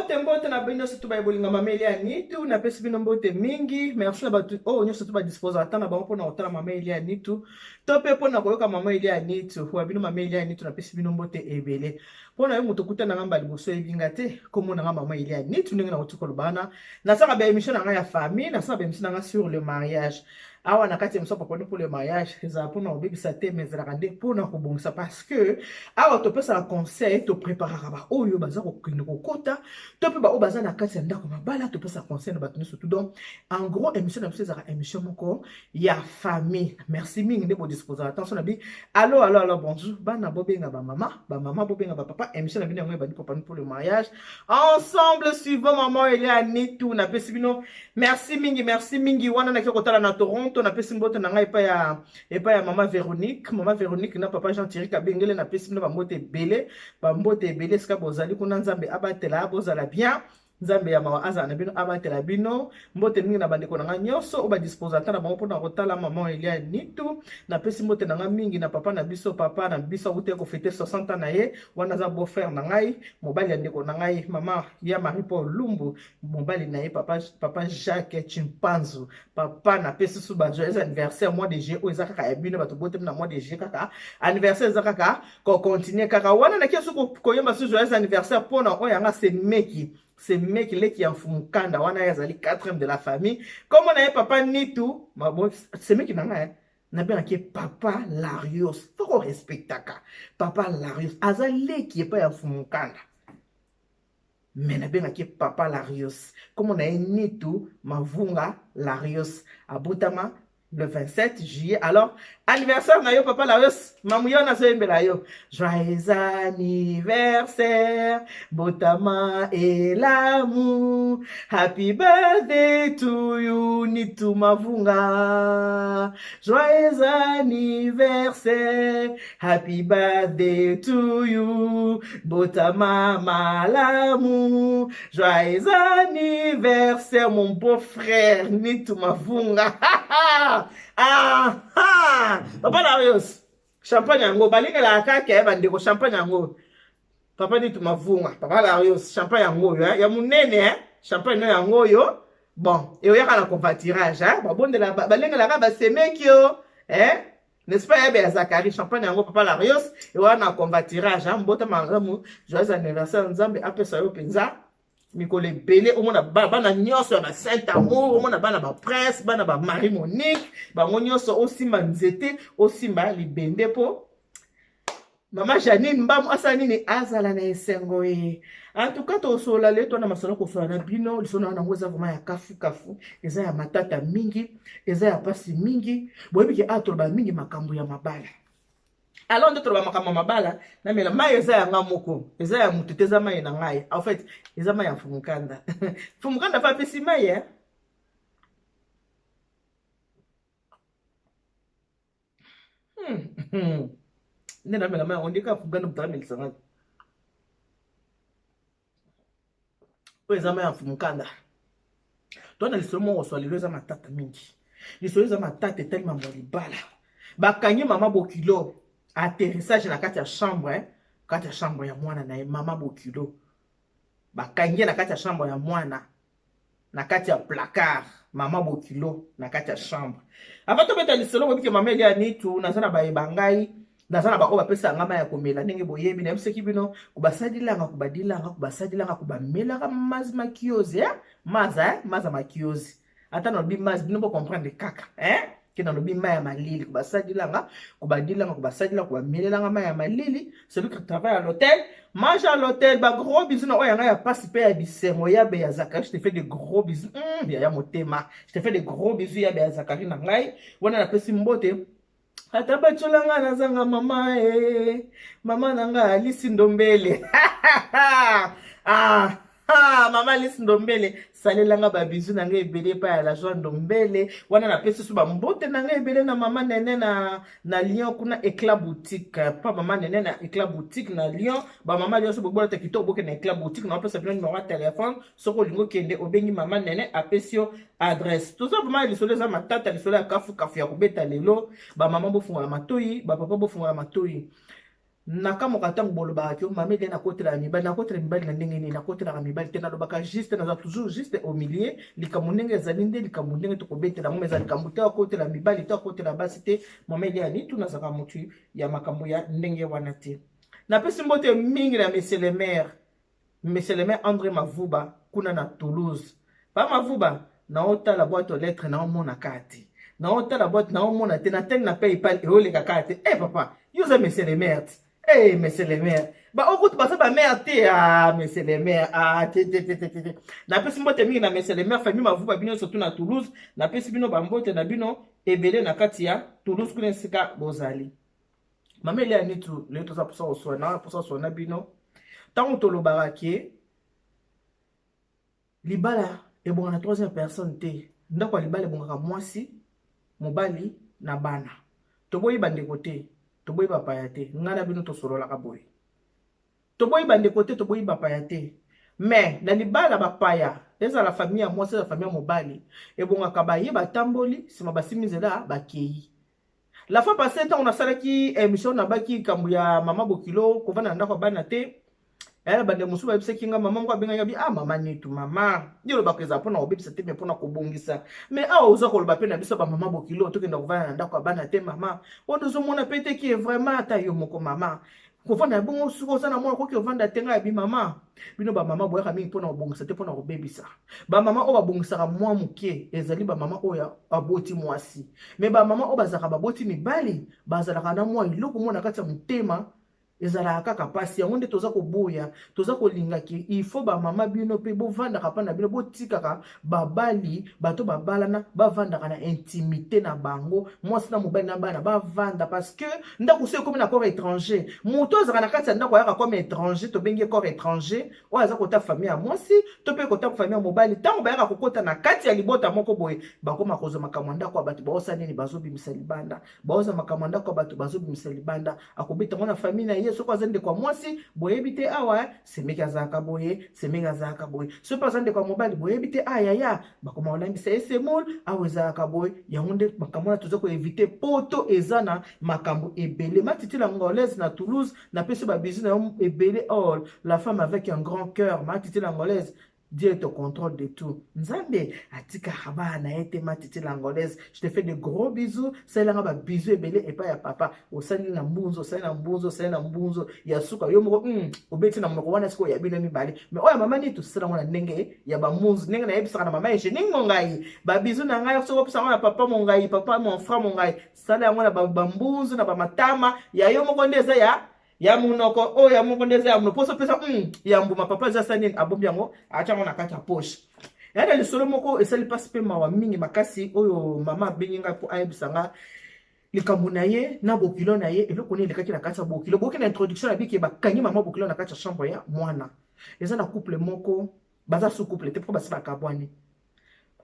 Mbote mbote na bino nyonso to baye bolinga mama Elia Nitu, napesi bino mbote mingi. Merci na bato oyo nyonso to badisposa ata na bango mpona kotala mama Elia Nitu to mpe mpona koyoka mama Elia Nitu. Wa bino mama Elia Nitu, napesi bino mbote ebele. Mpona yo moto okuta na ngai mbala liboso oyebi nga te, kombo na ngai mama Elia Nitu, ndenge nakoki koloba wana. Nasalaka ba émission na ngai ya famille, nasalaka ba émission na ngai sur le mariage. Awa na kati ya émission Papa pour le mariage, ezala mpona kobebisa te, mais ezalaka nde mpona kobongisa, parce que awa topesaka conseil, topreparaka baoyo baza kokende kokota to mpe baoyo baza na kati ya ndako mabala, topesaka conseil na bato nyonso tout. Donc en gros émission na biso ezalaka émission moko ya famille. Merci mingi nde bodisposaka attention na bi. Allo allo allo, bonjour bana, bobenga bamama, bamama bobenga bapapa. Émission na bino yango ebandi, Papa pour le mariage, ensemble suivant maman Elia Nitu. Napesi bino merci mingi, merci mingi. Wana naki kotala na Toronto, napesi mbote na ngai epai ya mama Véronique, mama Véronique na papa Jean Thierry Kabengele. Napesi bino bambote ebele, bambote ebele esika bozali kuna. Nzambe abatela, bozala bien, Nzambe ya mawa azala na bino, abatela bino. Mbote mingi na bandeko na ngai nyonso oyo badisposa ata na bango mpona kotala mama Elia Nitu. Napesi mbote na ngai mingi na papa na biso. Papa na biso awuti kofêter 60 ans na ye. Wana aza beau frère na ngai, mobali ya ndeko na ngai mama ya Marie Paul Lumbu, mobali na ye papa, papa Jacques Chimpanzu. Papa, napesi su ba joyeux anniversaire. Mois de juillet oyo eza kaka ya bino bato botemi na mois de juillet, kaka anniversaire eza kaka kocontinue kaka. Wana naki so koyemba su joyeux anniversaire mpona oyo yanga semeki, semeki leki ya Mfumukanda. Wana ye azali quatrième de la famille, kombo na ye papa Nitu mabo, semeki na ngai nabengaki ye papa Larios. Fo korespectaka papa Larios, aza leki epai ya Mfumukanda, me nabengaki ye papa Larios. Kombo na ye Nitu Mavunga Larios, abotama le 27 juillet. Alors anniversaire na yo papa Larios, mamu yo nazoyembela yo joyeux anniversaire, botama elamu, happy birthday to you Nitu Mavunga, joyeux anniversaire, happy birthday to you, botama malamu, joyeux anniversaire mon beau frère Nitu Mavunga. Ah, ah, papa Larios, champagne yango balingelaka kaka ya bandeko. Champagne yango, papa Nitu Mavunga, papa Larios, champagne yango oyo ya monene, champagne no yango oyo. Bon, eoyaka na convoiturage, babondela balengelaka basemeki yo, n'est-ce pas? Yabe ya Zakari, champagne yango papa Larios, ewana na convoiturage. Mbota malamu, joyeux anniversaire, Nzambe apesa yo mpenza mikolo ebele, omona bana nyonso ya ba Saint Amour, omona bana baprince, bana ba Marie Monique, bango nyonso, osimba nzete, osimba libende mpo mama Janine Mbamu asala nini, azala na esengo ye. En tout cas tosolola lelo, twana masolo kosolola na bino. Lisolo na yango eza vraiment ya kafukafu, eza ya matata mingi, eza ya mpasi mingi. Boyebi ke awa toloba mingi makambo ya mabala. Alors nde toloba makambo ya mabala, namela mai, eza ya nga moko, eza ya motu te, eza mai na ngai. En fait eza mai ya Mfumukanda. Mfumukanda fa apesi mai, eh? Nde namela mai yango ndeka Mfumukanda moto amelisa ngai. Oyo eza mai ya Mfumukanda. To na lisolo moko koswa lelo, eza matata mingi. Lisolo eza matata, etali mambo ya libala. Bakangi mama bokilo atterrissage na kati ya chambre, kati ya chambre ya mwana na ye. Mama bokilo bakangi ye na kati ya chambre ya mwana, na kati ya placard. Mama bokilo na kati ya chambre. Avant tobeta lisolo, boyebi ke mama Elia Nitu, naza na bayeba ngai, naza na baoyo bapesaka ngai mai ya komela. Ndenge boyebi, nayebisaki bino kobasalilanga, kobadilanga, kobasalilanga, kobamelaka mazi makiozi, eh? Maza, eh? Maza makiozi. Ata nalobi mazi, bino bocomprendre kaka, eh? Ke nalobi mai ya malili, kobasalilanga, kobadilanga, kobasalilanga, kobamelelanga mai ya malili. Celui qui travaille à l'hôtel mange à l'hôtel. Ba gros bisous na oyo yanga ya pasi mpe ya bisengo, ya be ya Zakari. Je te fais de gros bisous, ya motema, je te fais de gros bisous, ya be ya Zakari na ngai. Wana napesi mbote. Ata batyola nazanga mama, e mama na ngai Alisi Ndombele. Ah, ah, mama Alisi Ndombele, salelanga babisous na ngai ebele epai ya la Joie Ndombele. Wana napesi so bambote na ngai ebele na mama Nene na Lyon kuna, Éclat Boutique, pa mama Nene na Éclat Boutique na Lyon. Bamama nyonso bobolata kitoko, bokende na Éclat Boutique. Na opesa bino numéro ya telefone, soki olingi okende, obengi mama Nene, apesi yo adresse. Toza vraiment, lisolo eza matata, lisolo ya kafukafu ya kobeta lelo. Bamama bofungola matoi, bapapa bofungola matoi. Nakamwaka ntango bolobaka ke mama Elia nakotelaka mibali, nakotela mibali na ndenge nini? Nakotelaka mibali te, nalobaka juste, naza toujours juste au milieu. Likambo ndenge ezali nde likambo ndenge tokobetela yango, eza likambo te akotela mibali te, akotela basi te. Mama Elia Nitu, nazalaka motu ya makambo ya ndenge wana te. Napesi mbote mingi na monsieur le maire, monsieur le maire André Mavuba kuna na Toulouse. Pa Mavuba, naotala boîte aux lettres, naomona kaka te, naotala boîte, naomona te, natali na PayPal, eoleka kaka te. Eh papa, yo oza monsieur le maire te. Eh monsieur le maire, ba okutu baza ba maire te. Ah monsieur le maire, ah te te te te te. Napesi mbote mingi na monsieur le maire, famille Mavuba, bino surtout na Toulouse. Napesi bino bambote na bino ebele na kati ya Toulouse kuna esika bozali. Mama Elia Nitu, lelo toza mposa koswana, mposa koswana bino. Ntango tolobaka ke libala ebonga na troisième personne te, ndako ya libala ebongaka mwasi, mobali na bana. Toboyi bandeko te, toboyi bapaya te. Ngai na bino tosololaka boye, toboyi bandeko te, toboyi bapaya te. Mais na libala, bapaya, ezala famille ya mwasi, ezala famille ya mobali, ebongaka baye batamboli, nsima basimi nzela, bakei. La fois passée, ntango nasalaki émission, nabaki likambo ya mama bokilo kovanda na ndako ya bana te. Eya na bandeko mosusu bayebisaki nga, mama moko abengaki abi: "Ah mama Nitu, mama, yo olobaka eza mpona kobebisa te, mais mpona kobongisa. Mais awa oza koloba mpe na biso bamama bokilo tokenda kovanda na ndako ya bana te. Mama, oyo tozomona mpe te que vraiment ata yo moko mama kovanda bongo, soki oza na mwana, koki ovanda te." Ngai yabi: "Mama, bino bamama boyaka mingi mpona kobongisa te, mpona kobebisa." Bamama oyo babongisaka mwa moke ezali bamama oyo aboti mwasi. Mais bamama oyo bazalaka baboti mibali, bazalaka na mwa eloko moko na kati ya motema, ezalaka kaka mpasi. Yango nde toza koboya. Toza kolinga que il faut bamama bino mpe bovandaka mpa na bino, botikaka babali, bato babalana bavandaka na intimité na bango, mwasi na mobali na bana bavanda, parce que ndako so ekomi na corps étranger, moto azalaka na kati ya ndako ayaka comme étranger. Tobengi corps étranger oyo aza kota famille ya mwasi to mpe kota famille ya mobali. Ntango bayaka kokota na kati ya libota moko boye, bakoma kozwa makambo ya ndako ya bato, baosala nini? Bazobimisa libanda. Baozwa makambo ya ndako ya bato, bazobimisa libanda. Akobeta ngo na famille na ye. Soki aza ndeko ya mwasi, boyebi te awa semeki azalaka boye, semeki azalaka boye. Soki mpe aza ndeko ya mobali, boyebi te ayaya bakoma kolambisa ye semoule, awa ezalaka boye. Yango nde makambo wana toza koéviter. Poto eza na makambo ebele. Matitila Angolaise na Toulouse, napesi babisous na yo ebele. Oh, la femme avec un grand cœur, Matitila Angolaise, Dieu est au contrôle de tout. Nzambe atikaka bana na ye te. Matiti l'Angolaise, je te fais de gros bisous. Salelanga ba bisous ebele epai ya papa. Osali na mbunzu, osali na mbunzu, osali na mbunzu ya suka yo moko, obeti na monoko wana. Sikoyo ya bino mibale, mais oyo ya mama nini, tosala ngo na ndenge ya bambunzu, ndenge nayebisaka na mama Eugénie Ngongai. Babisous na ngai, soki opesa yango na papa Mongai, papa mon frère Mongai, sala yango na bambunzu na bamatama ya yo moko. Nde eza ya monoko oyo ya moko, nde eza ya monoko mposo opesa ya mbuma. Papa eza sa nini, abombi yango, atia yango na kati ya poche. Eya na lisolo moko esali mpasi mpe mawa mingi makasi, oyo mama abengi ngai mpo ayebisa nga likambo na ye na bokilo na ye. Eloko nini elekaki na kati ya bokilo? Boki na introduction na biki, bakangi mama bokilo na kati ya chambre ya mwana. Eza na couple moko, baza su couple te mpo basi bakabwani.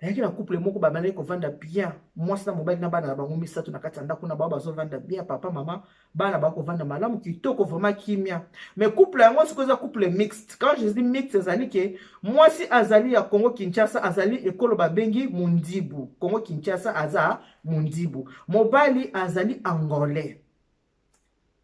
Bayaki na couple moko, babandaki kovanda bien, mwasi na mobali na bana na bango misato na kati ya ndako na bango. Bazovanda bien, papa, mama, bana bakovanda malamu, kitoko, vraiment kimia. Mais couple yango sikoyo eza couple mixte. Quand je dis mixte, ezali que mwasi azali ya Congo Kinshasa, azali ekolo babengi Mundibu. Congo Kinshasa, aza Mundibu. Mobali azali Angolais.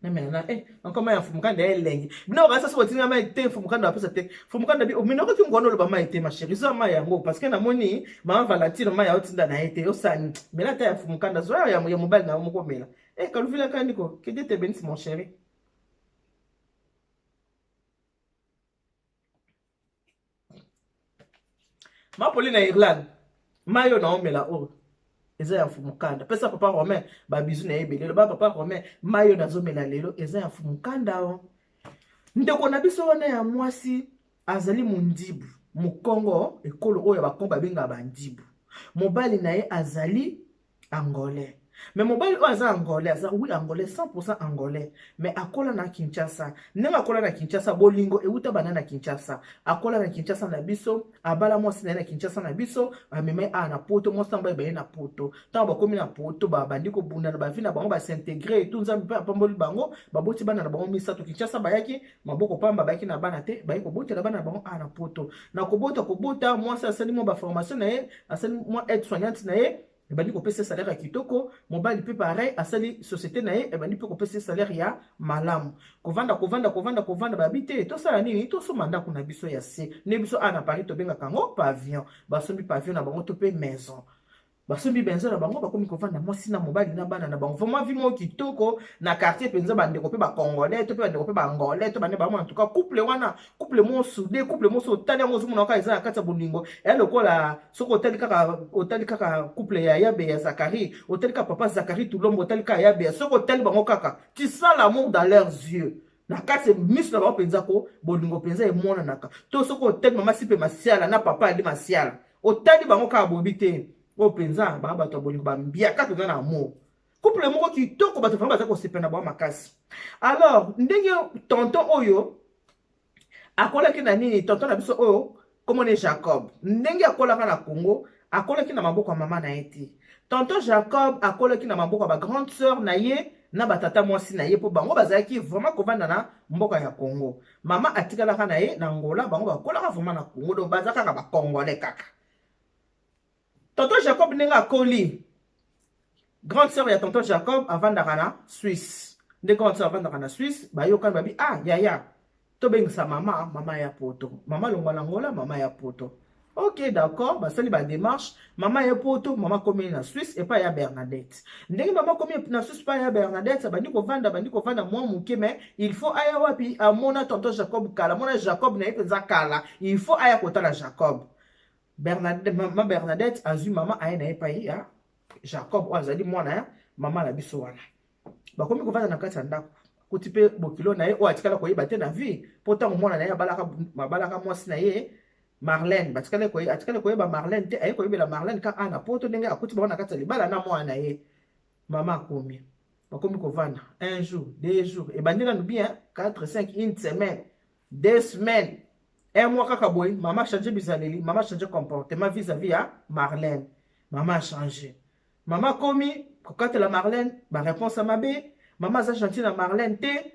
Namela na encore mai ya Fumukanda ya elengi. Bino bakasa soki botinga mai te, Fumukanda apesa te. Fumukanda bi ominokoki ngwana oloba mai te. Ma chérie, zwa mai yango, parce que namoni mama Valentine mai aotinda na ye te. Osani mela ata ya Fumukanda, zwa ya mobali na yo moko, mela. Kaluvila kandiko, que Dieu te bénisse, mon chéri. Mapoli na Irlande, mai oyo naomela oyo eza ya Fumukanda. Pesa papa Romain babisous na ye ebele. Loba: "Papa Romain, mai oyo nazomela lelo eza ya Fumukanda." O ndeko na biso wana ya mwasi azali Mondibu, Mokongo, ekolo oyo Bakongo babengaka Bandibu. Mobali na ye azali Angolais. Mais mobali oyo aza Angolais, aza, oui, Angolais, 100 Angolais, mais akola na Kinshasa. Ndenge akola na Kinshasa, bolingo euta banda na Kinshasa. Akola na Kinshasa na biso, abala mwasi na ye na Kinshasa na biso, amema ye awa na Poto. Mwasi ntango bayeba ye na Poto, ntango bakomi na Poto, babandi kobunda na bavie na bango, bas'intégrer etu. Nzambe mpe apamboli bango, baboti bana na bango misato. Kinshasa bayaki maboko pamba, bayaki na bana te, bayi kobotela bana na bango awa na Poto. Na kobota kobota, mwasi asali mwa baformation na ye, asali mwa aide soignante na ye. Ebandi kopesa salaire ya kitoko. Mobali mpe pareil, asali société na ye, ebandi mpe kopesa salaire ya malamu. Kovanda, kovanda, kovanda, kovanda, babi te, tosala nini? Tosomba ndako na biso ya se nde biso awa na Paris tobengaka yango pavillon. Basombi pavillon na bango to mpe maison. Basombi maison na bango, bakomi kovanda, mwasi na mobali na bana na bango. Vraiment, vie moko kitoko na quartier mpenza. Bandeko mpe bacongolais to mpe bandeko mpe baangolais to bande bango, en tout cas couple wana, couple moko soudé, couple moko otali yango, ozomona kaka eza na kati ya bolingo. Eya lokola soki otali kaka, otali kaka couple ya Yabe ya Zakari, otali kaka papa Zakari Tulombo, otali kaka Yabe ya, soki otali bango kaka, tu sens l'amour dans leurs yeux, na kati miso na bango mpenza, ko bolingo mpenza emonanaka. To soki otali mama Sipe Masiala na papa Ali Masiala, otali bango kaka, boyebi te, oyo mpenza baa bato ya bolingo, bambiaka mpenza na amour. Couple moko kitoko, bato vraiment baza kosepela na bango makasi. Alors, ndenge tonton oyo akolaki na nini, tonton na biso oyo komona Jacob, ndenge akolaka na Congo, akolaki na maboko ya mama na ye te. Tonton Jacob akolaki na maboko ya bagrande sœur na ye na batata mwasi na ye, mpo bango bazalaki vraiment kovanda na mboka ya Congo. Mama atikalaka na ye na Ngola, bango bakolaka vraiment na Congo, donc baza kaka bacongolais kaka. Tonton Jacob, ndenge akoli, grande sœur ya tonton Jacob avandaka na Suisse. Nde grande sœur avandaka na Suisse, bayokani, babi: "Ah yaya, tobengisa mama, mama ya poto, mama longwa na Ngola, mama ya poto." Ok, d'accord, basali badémarche, mama ya poto. Mama komi na Suisse epai ya Bernadette. Ndenge mama komi na Suisse epai ya Bernadette, abandi kovanda, abandi kovanda mwa moke, mais il faut aya wapi? Amona tonton Jacob kala, amona Jacob na ye mpenza kala, il faut aya kotala Jacob. Bernadette, mama Bernadette azwi mama, aye na ye epai ya Jacob oyo azali mwana ya mama na biso wana. Bakomi kovanda na kati ya ndako, kuti mpe bokilo na ye oyo atikala koyeba te na vie, mpo ntango mwana na ye abalaka mwasi na ye Marlène, atikali koyeba Marlène te. Aye koyebela Marlène ka ana poto, ndenge akuti bango na kati ya libala na mwana na ye. Mama akomi, bakomi kovanda. Un jour, 2 jours, ebandi nanu bien, 4, 5, une semaine, 2 semaines, un mois, kaka boye mama change bizaleli, mama change comportement vis-à-vis ya Marlène. Mama change, mama akomi kokatela Marlène baréponse ya mabe. Mama aza gentil na Marlène te.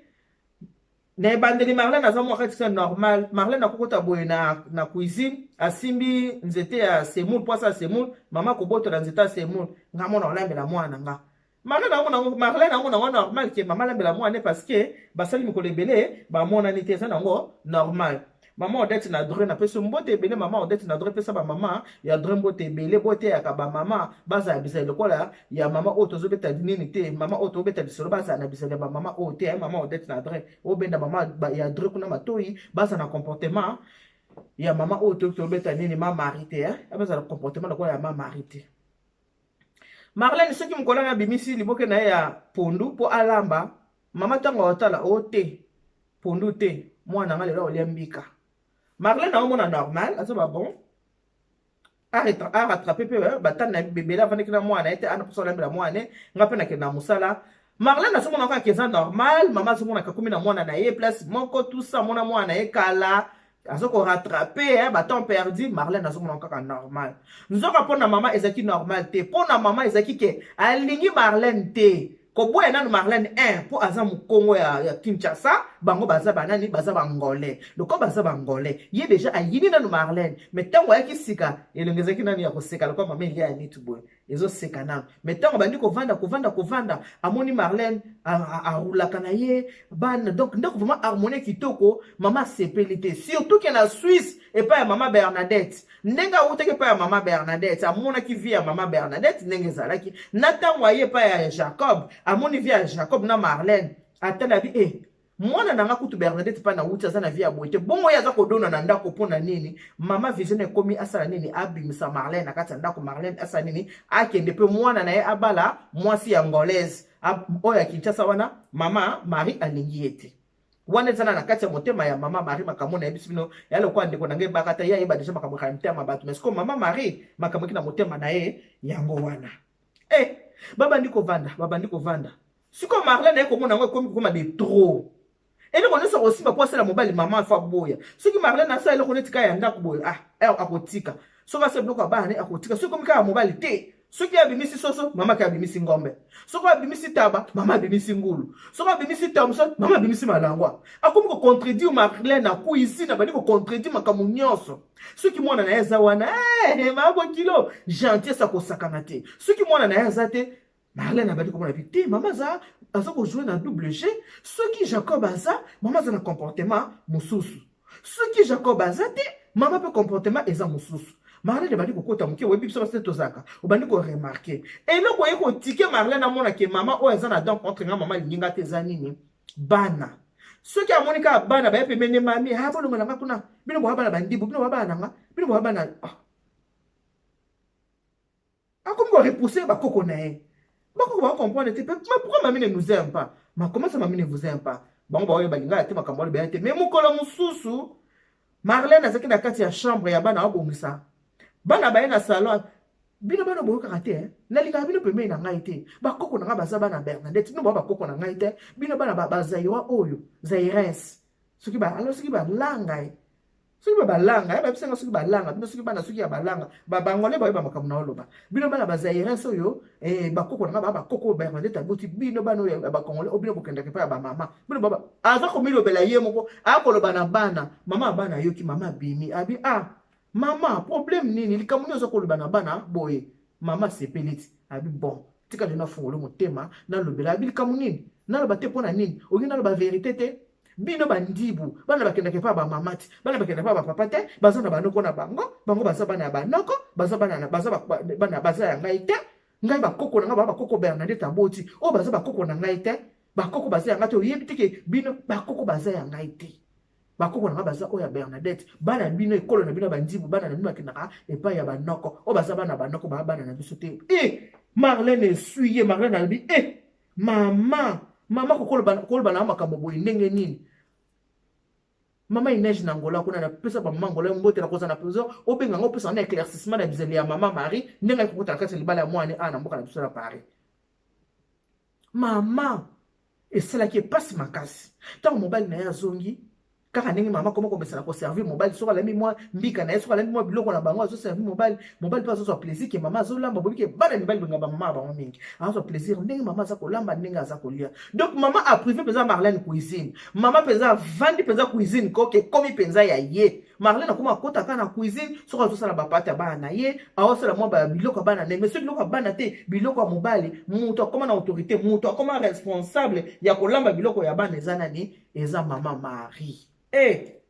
Na ebandeli, Marlène aza mwa kati normal. Marlène akokota boye na cuisine, asimbi nzete ya semoule mpo asala semoule. Mama kobotola nzete ya semoule: "Nga mona olambela mwana na nga." Marlène amona yango normal ke mama alambela mwana, parce que basali mikolo ebele bamonani te, eza nango normal. Mama Odete na Dre, napesi mbote ebele. Mama Odete na Dre, pesa bamama ya Dre mbote ebele. Boteyaka bamama bazala bizali lokola ya mama oyo tozobeta nini te, mama oyo tozobeta lisolo, bazala na bizali ya bamama oyo te. Mama Odete na Dre, obenda mama ya Dre kuna matoi, bazala na comportement ya mama oyo tozobeta nini, ma Marie te, bazala na comportement lokola ya ma Marie te. Marlène, soki mokolo wana abimisi liboke na ye ya pondu mpo alamba, mama ntango aotala o te, pondu te, mwana nga lelo olia mbika. Marlène aomona normal, azoba bon, arattrape mpe batani na bebele, avandaki na mwana ye te, ana mposa olambela mwana, nga mpe nakende na mosala. Marlène azomona kaka eza normal. Mama azomonaka komi na mwana na ye place moko, tout ça, amona mwana na ye kala, aza korattrape batemps perdu. Marlène azomona kaka normal. Nzoka mpo na mama ezalaki normal te. Mpo na mama ezalaki ke alingi Marlène te. Koboya nanu Marlène 1 mpo aza mokongo ya Kinshasa, bango baza banani? Baza bangolais. Lokola baza bangolais, ye déjà ayini nanu Marlène. Mais ntango ayaki sika, elongo ezalaki nanu ya koseka lokola mama Elia ya nitu boye, ezoseka nanu. Mais ntango bandi kovanda, kovanda, kovanda, amoni Marlène arulaka na ye bana, donc ndako vraiment harmonie kitoko. Mama asepeli te, surtout ke na Suisse epai ya mama Bernadette. Ndenge awutaki epai ya mama Bernadette, amonaki vie ya mama Bernadette ndenge ezalaki. Na ntango aye epai ya Jacob, amoni vie ya Jacob na Marlène, atala bi e mwana na nga kutu Bernadette mpa na wuti aza na vie ya boye te. Bongo ye aza kodona na ndako mpo na nini? Mama vision ekomi asala nini? Abimisa Marlène na kati ya ndako. Marlène asala nini? Akende mpe mwana na ye abala mwasi ya ngolaise oyo ya Kinshasa wana. Mama Marie alingi ye te. Wana eza na kati ya motema ya mama Marie. Makambo nayebisi bino ya lokola ndeko na ngai ebaka te, ye ayeba déjà makambo ya motema bato. Mais sikoyo mama Marie, makambo eki na motema na ye yango wana. E babandi kovanda, babandi kovanda. Sikoyo Marlène aye komona yango ekomi kokoma de trop. Eloko nyonso akosimba mpo asala mobali, mama afa boya. Soki Marlène asala eloko neti kaka ya ndako boye, ah, akotika. Soki asala biloko ya bana ne, akotika. Soki ekomi kaka mobali te, Soki abimisi soso, mama ke abimisi ngombe. Soki abimisi taba, mama abimisi ngulu. Soki abimisi thomson, mama abimisi malangwa. Akomi ko contredire Marlène na cuisine, abandi ko contredire makambo nyonso. Soki mwana na ye aza wana, eh, mama bokilo, gentillesse akosakana te. Soki mwana na ye aza te, Marlène abandi komona bi te, mama aza aza ko jouer na double jeu. Soki Jacob aza, mama aza na comportement mosusu. Soki Jacob aza te, mama pe comportement eza mosusu. Marlène ebandi kokota moke, oyebi biso basi tozalaka, obandi ko remarquer. Eloko oye kotike Marlène amona ke mama oyo aza na dent contre nga, mama alingi nga te, eza nini? Bana. Soki amoni kaka bana baye pembeni mami, ah bolongola nga kuna, bino boa bana bandibu, bino boa bana na nga, bino boa bana. Oh. Akomi ko repousser bakoko na ye. Bakoko ba comprendre te, mais pourquoi mami ne nous aime pas? Ma comment ça mami ne vous aime pas? Bango ba oyo balinga te makambo aloba te. Mais mokolo mosusu Marlène azalaki na kati ya chambre ya bana abongisa. Bana baye na salon. Bino bana boyokaka te, eh? Nalingaka bino pembeni na ngai te. Bakoko na ngai baza bana Bernadette, bino boa bakoko na ngai te. Bino bana ba, ba Zaïrois oyo, Zaïrens. Soki ba alors soki ba langa eh. Soki ba balanga, ya babisa nga soki balanga, bino soki bana soki ya balanga, ba bangolais bayoba makambo na oloba. Bino bana ba Zaïriens oyo, eh, bakoko na nga ba bakoko Bernadette aboti bino bana oyo ya ba Congolais, oyo bino bokendaka epai ya ba mama. Bino ba aza komilobela ye moko, akoloba na bana, mama ya bana ayoki, mama abimi, abi ah, mama problème nini, likambo nini oza koloba na bana boye? Mama asepeli ti, abi bon, tika lelo nafungolo motema, nalobela, abi likambo nini? Naloba te mpo na nini? Olingi naloba verite te? Bino bandibu, bana bakendaka epai ya bamama te, bana bakendaka epai ya bapapa te, baza na banoko na bango, bango baza bana ya banoko, baza bana baza bana baza ya ngai te. Ngai bakoko na ngai ba bakoko Bernadette aboti, oyo baza bakoko na ngai te, bakoko baza ya ngai te, oyebi te ke bino bakoko baza ya ngai te. Bakoko na ngai baza oyo ya Bernadette, bana bino ekolo na bino bandibu, bana na bino bakendaka epai ya banoko, oyo baza bana banoko ba bana na biso te. Eh, Marlène essuie, Marlène alobi eh mama, mama kokoloba na makambo boye ndenge nini? Mama Inège na Angola kuna na pesa ba mama Angola mbote na koza na prison, obenga ngo pesa na éclaircissement na bizali ya mama Marie ndenge ayaki kokota na kati ya libala ya mwana a na mboka na biso na Paris. Mama esalaki epasi makasi ntango mobali na ye azongi, kaka ndenge mama akoma komesana koservir mobali, soki alambi mwa mbika na ye, soki alambi mwa biloko na bango, azoservir mobali, mobali mpe azozwa plaisir ke mama azolamba. Boyebi ke bana mibali bolinga bamama ya bango mingi, azozwa plaisir ndenge mama aza kolamba, ndenge aza kolia. Donc mama aprive mpenza Marlène cuisine, mama mpenza avandi mpenza cuisine koke ekomi mpenza ya ye. Marlène akoma akota kaka na cuisine, soki azosala bapate ya bana na ye, aosala mwa biloko ya bana na ye, mais soki biloko ya bana te, biloko ya mobali, moto akoma na autorité, moto akoma responsable ya kolamba biloko ya bana eza nani? Eza mama Marie. Eh,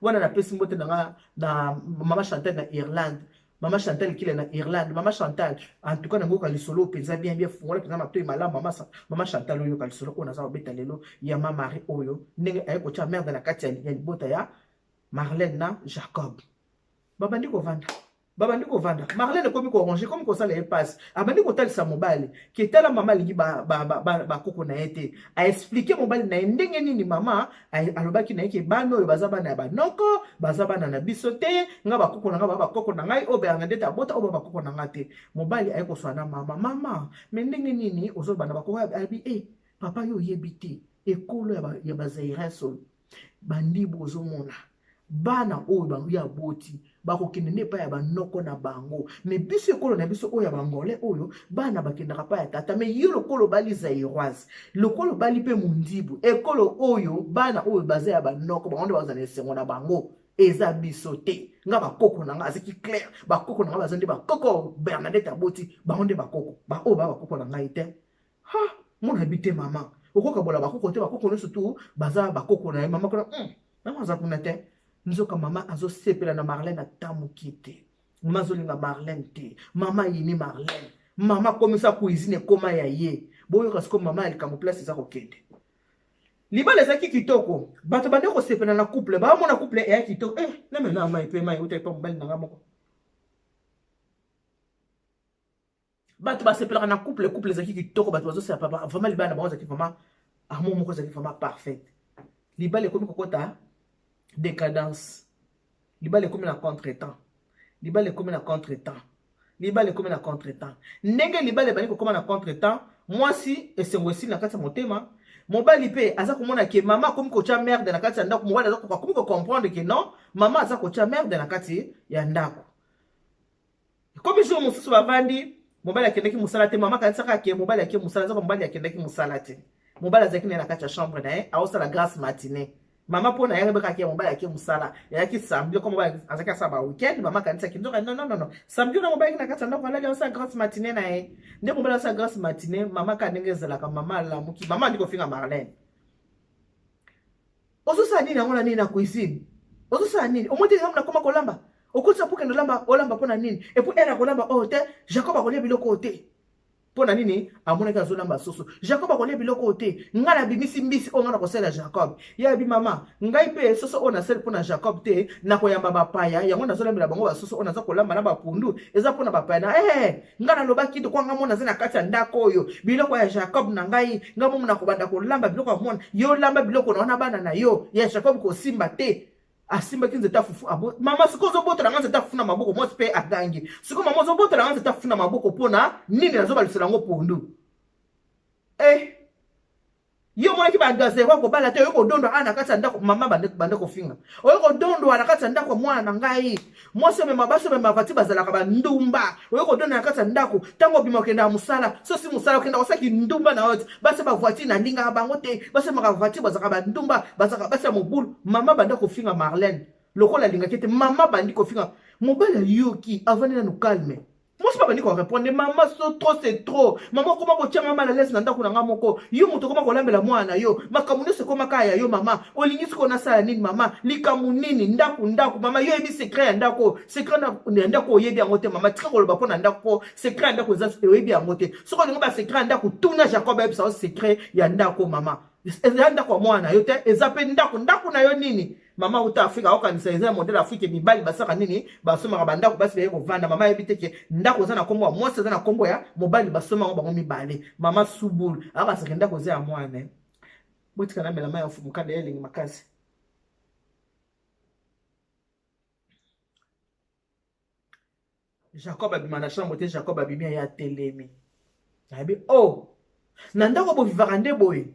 Wana napesi mbote na nga na mama Chantal na Irlande. Mama Chantal kile na Irlande. Mama Chantal, en tout cas nangoka lisolo mpenza bien bien, fungola mpenza matoi malamu mama, mama Chantal oyoka lisolo oyo naza kobeta lelo ya mama Marie oyo ndenge aye kotia merde na kati ya libota ya Marlène na Jacob. Babandi kovanda. Babandi kovanda. Marlène ekomi korange, ekomi kosala ye pasi. Abandi kotalisa mobali ke tala mama alingi bakoko na ye te. Aexplike mobali na ye ndenge nini mama alobaki na ye ke bana oyo baza bana ya banoko, baza bana na biso te, nga bakoko na nga ba bakoko na ngai, oyo Bernadette abota oyo ba bakoko na nga te. Mobali aye koswana na mama, mama, me ndenge nini ozoloba na bakoko? Abi eh, papa yo oyebi te ekolo ya ba Zaïriens oyo bandibu ozomona bana oyo bango ya boti bakokende nde epai ya banoko na bango, me biso ekolo na biso oyo ya bangolais oyo bana bakendaka epai ya tata. Me yo lokolo obali Zaïroise, lokolo obali mpe mondibu, ekolo oyo bana oyo baza ya banoko bango nde bazala na esengo na bango, eza biso te. Nga bakoko na nga azaki clair, bakoko na nga baza nde bakoko Bernadette aboti bango nde bakoko ba oyo ba bakoko na ngai te. Ha, mona bi te mama, okokabola bakoko te, bakoko nyonso tu baza bakoko na ye. Mama kuna, mama aza kuna te. Nzoka mama azosepela na Marlène ata moke te. Mama azolinga Marlène te. Mama ayini Marlène. Mama akomisa cuisine ekoma ya ye. Boyoka sikoyo mama ya likambo place eza kokende. Libala ezalaki kitoko, bato bande kosepela na couple, baomona couple eya kitoko. Eh, namela mai mpe mai euta epa mobali na nga moko. Bato basepelaka na couple, couple ezalaki kitoko, bato bazosela papa vraiment libala na bango ezalaki vraiment amour moko ezalaki vraiment parfaite. Libala ekomi kokota décadence, libala ekomi na contretemps, libala ekomi na contretemps, libala ekomi na contretemps. Ndenge libala ebandi kokoma na contretemps, mwasi esengo esili na kati ya motema, mobali mpe aza komona ke mama akomi kotya merde na kati ya ndako. Mobali aza akomi kocomprendre ke non, mama aza kotya merde na kati ya ndako. Ekomi jour mosusu bavandi, mobali akendaki mosala te. Mama akanisaka ake mobali ake mosala, nzoka mobali akendaki mosala te. Mobali azalaki naye na kati ya chambre na ye, aosala grasse matinée. Mama mpo na ye ayebaka ke mobali ake mosala, eyaki samedi, oko mobali azalaki asala ba weekend. Mama akanisaki nzoka non, non, non, non, samedi wana mobali na kati ya ndako alali, aosala grasse matinée na ye. Nde mobali asala grasse matinée, mama kaka ndenge ezalaka, mama alamuki, mama andi kofinga Marlène: "Ozosala nini yango na nini na cuisine? Ozosala nini? Omoi te ngambo nakoma kolamba, okotisa mpo kende olamba, olamba mpo na nini? Et puis ere akolamba oyo te, Jacob akolia biloko oyo te. Mpo na nini?" Amonaki azolamba soso. "Jacob akolia biloko oyo te. Ngai nabimisi mbisi oyo ngai nakosalela Jacob." Ye abi: "Mama, ngai mpe soso oyo nasali mpo na Jacob te. Nakoyamba bapaya, yango nazolambela bango basoso oyo naza kolamba na bapundu, eza mpo na bapaya na ngai nalobaki tokwa ngai mona aza na kati ya ndako oyo, biloko ya Jacob na ngai, ngai momo nakobanda kolamba biloko ya mwana. Yo lamba biloko na wana bana na yo, ya Jacob kosimba te." Asimbaki nzete ya fufu abo. "Mama, sikoyo ozobotela nga nzete ya fufu na maboko." Mwasi mpe agangi: "Sikoyo mama, ozobotela nga nzete ya fufu na maboko mpo na nini? Nazobalisela yango pondu." Yo omonaki bagazero kobala te, oyo kodondwa awa na kati ya ndako. Mama bande kofinga: "Oyo kodondwa na kati ya ndako ya mwana na ngai, mwasi omema, basi omema vati bazalaka bandumba. Oyo kodondwa na kati ya ndako, ntango obima okendaka mosala, sosi mosala okendaka osalaki ndumba na yo te. Basi bavoiture nalingaka bango te, basi omaka voiture bazalaka bandumba, bazalaka basi ya mobulu." Mama banda kofinga Marlène lokola alingaki te. Mama bandi kofinga mobali, ayoki, avandi nanu calme. Mwasi mpe abandi korépondre mama: "So trop, c'est trop, mama. Okoma kotianga mal à l'aise na ndako na nga moko. Yo moto okoma kolambela mwana na yo, makambo nyonso ekoma kaka ya yo. Mama, olingi sikoyo nasala nini? Mama, likambo nini? Ndako, ndako, mama, yo oyebi secret ya ndako? Secret ya ndako oyebi yango te. Mama, tika koloba mpo na ndako, mpo secret ya ndako eza oyebi yango te. Soki olingi basecret ya ndako, tuna Jacob, ayebisa yo secret ya ndako. Mama, eza ndako ya mwana na yo te, eza mpe ndako, ndako na yo nini?" Mama uta Afrika, aokanisa eza ya modèle Afrique, mibali basaka nini, basomaka bandako, basi baye kovanda. Mama ayebi te ke ndako eza na nkombo ya mwasi, eza na nkombo ya mobali, basoma yango bango mibale. Mama subulu akasaka ndako eza ya mwana. Botika namela mai ya mfumukanda ya elengi makasi. Jacob abima na chambre te. Jacob abimi, aye atelemi, ayebi: "Oh, na ndako bovivaka nde boye?"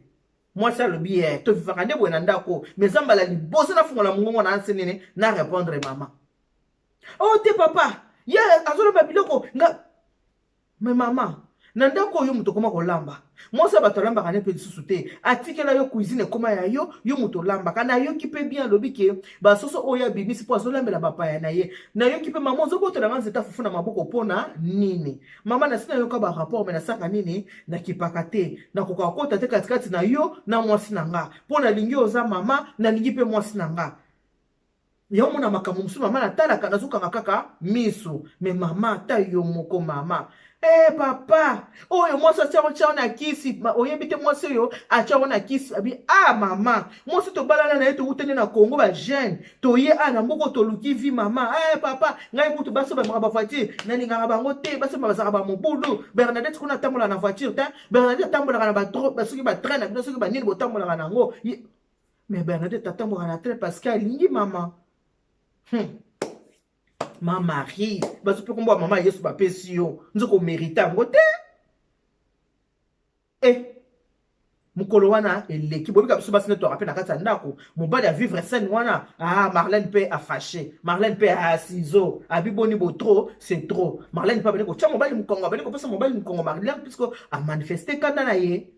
Mwasi alobi: "Ye tovivaka nde boye na ndako, mais eza mbala liboso nafungola mongongo na nse nini na répondre mama." "Oh te, papa, ye azoloba biloko nga." "Mais mama, na ndako oyo moto okoma kolamba, mwasi ya bato alambaka ne mpe lisusu te. Atikela yo cuisine, ekoma ya yo, yo moto olambaka. Nayoki mpe bien, alobi ke basoso oyo abimisi mpo azolambela bapaya na ye. Nayoki mpe, mama, ozobotela nga nzete fufu na maboko mpo na nini? Mama, nasi nayoka barapport, mais nasaka nini, nakipaka te. Nakoka kokota te katikati na yo na mwasi na nga, mpo nalingi oza mama, nalingi mpe mwasi na nga. Ya omona makambo mosusu, mama, natalaka, nazokanga kaka miso. Mais mama, ata yo moko mama." Papa, oyo mwasi atiango, tiango na kisi, oyebi te mwasi oyo atiango na kisi." Abi: "Ah mama, mwasi tobalana na ye, towutani na Congo, bajeune, toye a na mboka, toluki vie, mama. Papa, ngai kutu basi bamaka bavoiture nalingaka bango te, basi bazalaka bamobulu. Bernadette kuna atambolaka na voiture te. Bernadette atambolaka na soki batrain na bino, soki banini botambolaka nango, mais Bernadette atambolaka na train parce que alingi mama." Ma Marie, bazo mpe kombo ya mama Yesu bapesi yo, nzoka omérite yango te. Mokolo wana eleki, bobika biso basi nde toyaka mpe na kati ya ndako, mobali avivre scène wana. Ah, Marlène mpe afâché, Marlène mpe asizo abi: "Boni bo, trop c'est trop." Marlène mpe abandi kotya mobali mokongo, abandi kopesa mobali mokongo. Marlène, puisque amanifeste kanda na ye,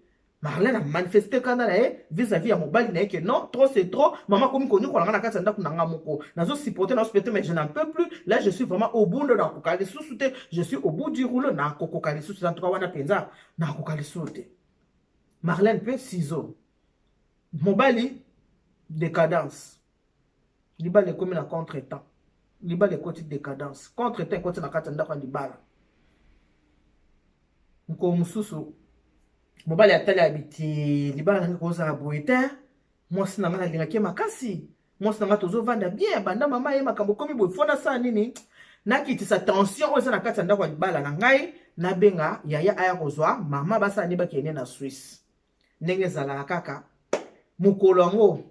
Marlène amanifeste kanda na ye vis-à-vis ya mobali na ye ke non, trop c'est trop, mama akomi konyokola nga na kati ya ndako na nga moko. Nazosupporte, nazosupporte, mais je n'en peux plus là, je suis vraiment au bout, nakoka lisusu te, je suis au bout du rouleau, nakokoka lisusu. En tout cas wana mpenza nakoka lisusu te." Marlène mpe ciseau, mobali décadence, libala ekomi na contretemps, libala ekoti décadence, contretemps ekoti na kati ya ndako ya libala. Mokolo mosusu mobali atali, abi te, libala nange kozala boye te. Mwasi na ngai nalingaki ye makasi, mwasi na ngai tozovanda bien, banda mama ye makambo ekomi boye, faut nasala nini? Nakitisa tension oyo eza na kati ya ndako ya libala na ngai. Nabenga yaya aya kozwa mama, basala nde bakende na Swisse ndenge ezalaka kaka." Mokolo yango